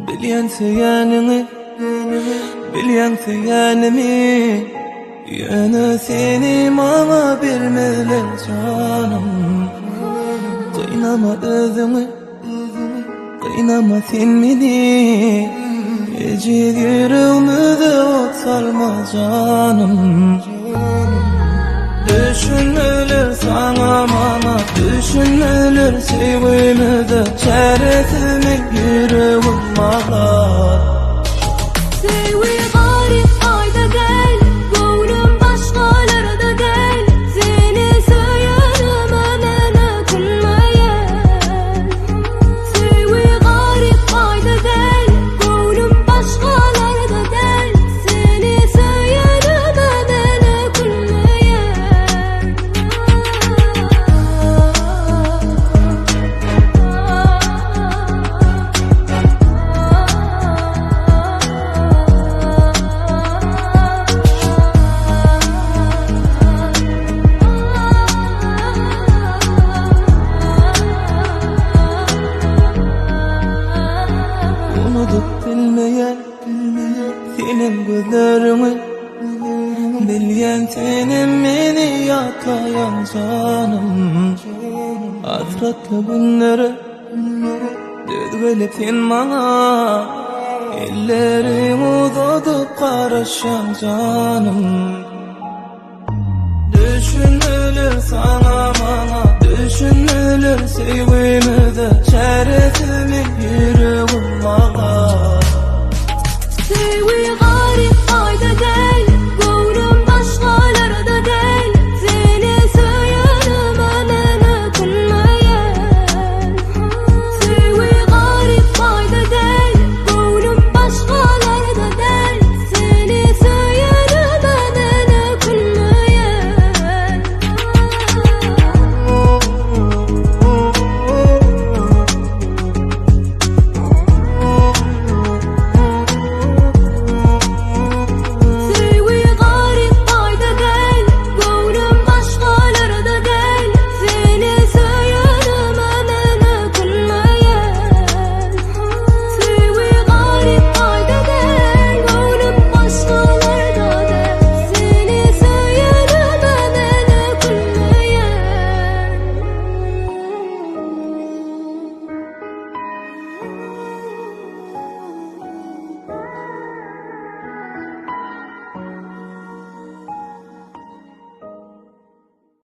Bilýän söýeniňi, bilýän söýenimi Ýöne seni maňa bermezler janym Gynama özüňi, gynama sen meni Ejiz ýüregimize ot salma janym Düşünmeler saňa maňa Düşünmeler söýgimize Çäresiz men ýüregim aglar Söýgi garyp aýda däl, göwnüm başgalarda däl. Seni söýenime men ökünmeýän. Söýgi garyp aýda däl, göwnüm başgalarda däl. Seni söýenime men ökünmeýän. Unudyp bilmeýän Seniň gözleriňi Bilýän senem meni ýatlaýaň janym Hasratly günlere Döz gelip sen maňa Elleriň uzadyp garaşýaň janym Düşünmeler saňa maňa Düşünmeler söýgimize Çäresiz men ýüregim aglar.